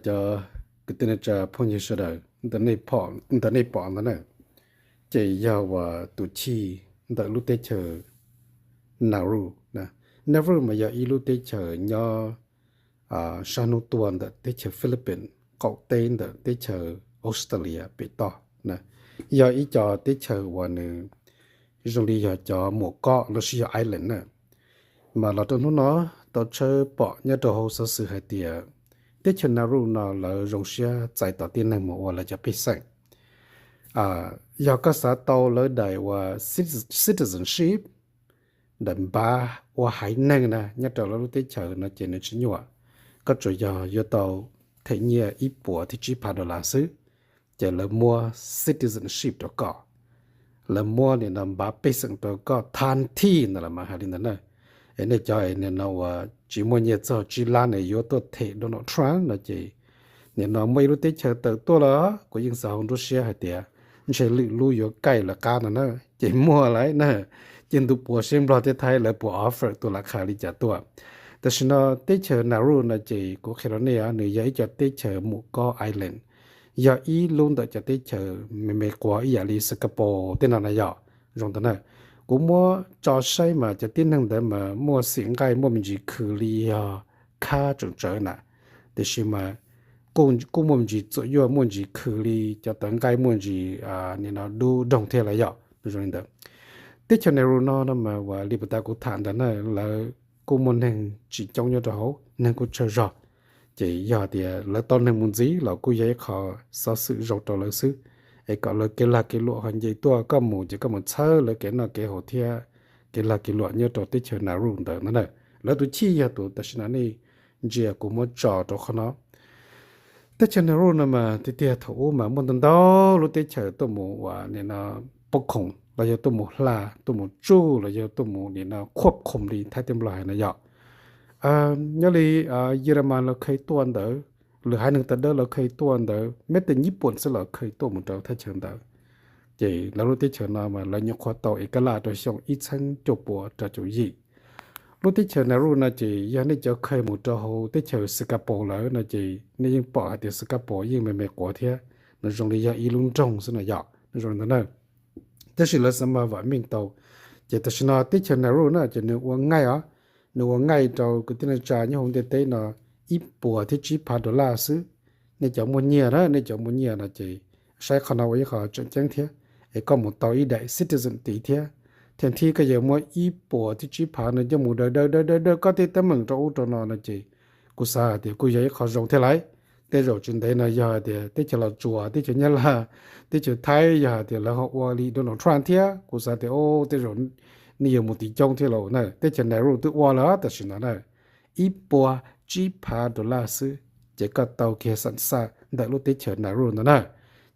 Cov kwv tij neej tsa phooj ywg sawv daws, ntawm nej pom ntawd na, ces yog uas tus chij ntawm lub teb chaws Nauru. Nauru mas yog ib lub teb chaws nyob sab hnub tuaj ntawm teb chaws Philippines, qaum teb ntawm teb chaws Australia pem toj. Yog ib co teb chaws uas nws zoo li yog cov muam kob los sis yog island na. Mas los rau hnub no tau tshawb pom nyob rau hauv xov xwm hais tias teb chaws Nauru no lawv zoo siab txais tos tib neeg mus ua lawv cov pej xeem. Yog koj xav tau lawv daim uas citizenship, daim npav ua haiv neeg na nyob rau lawv lub teb chaws no ces nws tsis nyuaj. Koj tsuas yog yuav tau them nyiaj ib puas thiab tsib phav dollar xwb, ces lawv muab citizenship rau koj, lawv muab nim no npav pej xeem rau koj thaj thij ntawd los mas hais li ntawd na. Es nej cov nim no uas tsis muaj nyiaj txog tsib lab ne yuav tuaj them Donald Trump no ces nim no muaj ib lub teb chaws tawm tuaj lawm, kuv yeej xav hauv nruab siab hais tias ntshe lwm lub yuav kaij lawv qab no na, ces muaj lawm na. Ces ntuj puas seb Nplog thiab Thaib lawv puas offer tus laj kha li cas tuaj. Tam sim no teb chaws Nauru no ces kuv qhia rau nej, nws yog ib co teb chaws muam kob island, yog ib lub ntawm cov teb chaws me me quav ib yam li Singapore tej no na yom. Zoo ntawd na, kuv muab tso saib mas cov tib neeg ntawd mas muaj xim nqaij muaj me ntsis khwv li yog khab tseem tsawv na, tiam sis mas kuj muaj me ntsis txuam yuaj, muaj ntsis khwv li cov tawv nqaij, muaj ntsis nim no dub doog thiab lawm yom. Zoo li ntawd, teb chaws Nauru no no mas uas li puas tas kuv tham ntawd na, lawv kuj muaj neeg tsis coob nyob rau hauv, neeg kuj tsawg zog. Ces yog tias lawv tau neeg mus ntxiv los kuj yog ib qho xov xwm zoo rau lawv xwb, es kom lawv kev lag kev luam ho nce tuaj, koj mus ces koj mus txhawb lawv kev noj kev haus thiab kev lag kev luam nyob rau teb chaws Nauru ntawd no na. Lawv tus chij yog tus tam sim no nej ntsia kuv muab tso rau qhov no. Teb chaws Nauru no mas tiag tiag thaum ub mas muaj ntau ntau lub teb chaws tuaj mus uas nim no poob khoom los yog tuaj mus hla, tuaj mus tsuj los yog tuaj mus nim no khuab khoom li Thaib thiab Nplog hais no yom. Nyob li Yeramas los kheev tuaj ntawd, lwm haiv neeg tawv dawb los kheev tuaj ntawd, meb tej Nyij Pooj xwb los kheev tuaj mus rau thaj chaw ntawd. Ces lawv lub teb chaws no mas lawv nyuam qhuav tau es kaj laj rau xyoo ib txheeb cuaj puas rau caum yim. Lub teb chaws Nauru no ces yog nej cov kheev mus rau hauv teb chaws Singapore lawm no ces nej yeej pom hais tias Singapore yeej me me quav thiab, nws zoo li yog ib lub nroog xwb no yom, nws zoo li ntawd na. Tab sis lawv xav mas vam meej tau, ces tam sim no teb chaws Nauru na ces nws ua nqaij os, nws ua nqaij rau kwv tij neej tsa nyob hauv ntiaj teb no ib puas thiab tsib phav dollar xwb. Nej cov muaj nyiaj na, nej cov muaj nyiaj no ces saib qhov no ua ib qho tseem ceeb thiab, es koj mus tau ib daim citizen tid thiab, thiab thib koj yuav muab ib puas thiab tsib phav no coj mus daws daws daws daws koj tej teeb meem rau ub rau no no ces kuv xav hais tias kuj yog ib qho zoo thiab lawm. Tej zaum tsis ntev no yog hais tias teb chaws Los Tsuas, teb chaws Nyab Laj, teb chaws Thaib yog hais tias lawv ho ua li Donald Trump thiab kuv xav tias o, tej zaum nej yuav mus tiv coob thiab lauj na. Teb chaws Nauru twb ua lawm tam sim no na, ib puas tsib phav dollar xwb ces koj tau kiag xam xaj ntawm lub teb chaws Nauru ntawd na.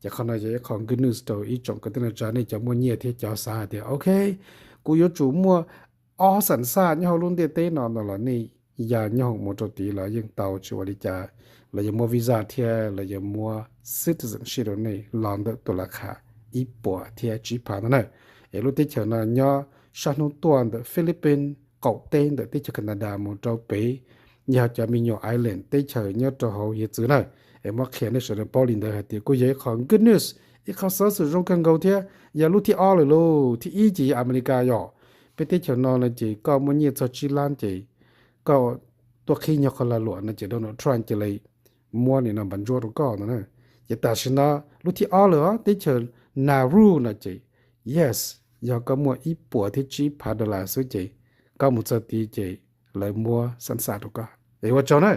Ces qhov no yog ib qho good news rau ib tsoom kwv tij neej tsa nej cov muaj nyiaj thiab cov xav hais tias ok, kuv yuav tsum muaj ob xam xaj nyob hauv lub ntiaj teb no no los nej ya nyob hoom mus rau tid los yeej tau tsis ua li cas. Lawv yuav muab visa thiab lawv yuav muab citizenship rau nej los ntawm tus laj kha ib puas thiab tsib phav ntawd na. Es lub teb chaws no nyob sab hnub tuaj ntawm Philippines, qaum teb ntawm teb chaws Canada mus rau pem yog cov me nyuam island teb chaws nyob rau hauv hiav txwv na. Es muab qhia nej sawv daws paub li ntawd hais tias kuj yog ib qho good news, ib qho xov xwm zoo kawg nkaus thiab. Yog lub thib ob lawm lauj, thib ib ces yog Amelikas yom. Peb teb chaws no no ces koj muaj nyiaj txog tsib lab ces koj tuaj qhib nyuag qhov lag luam no ces Donald Trump cia li muab nim no npas ntsuab rau koj no na. Ces tam sim no lub thib ob lawm os, teb chaws Nauru no ces yes, yog koj muaj ib puas thiab tsib phav dollar xwb ces koj mus txog tid ces lawv muab xam xaj rau koj. Es ua tsaug na.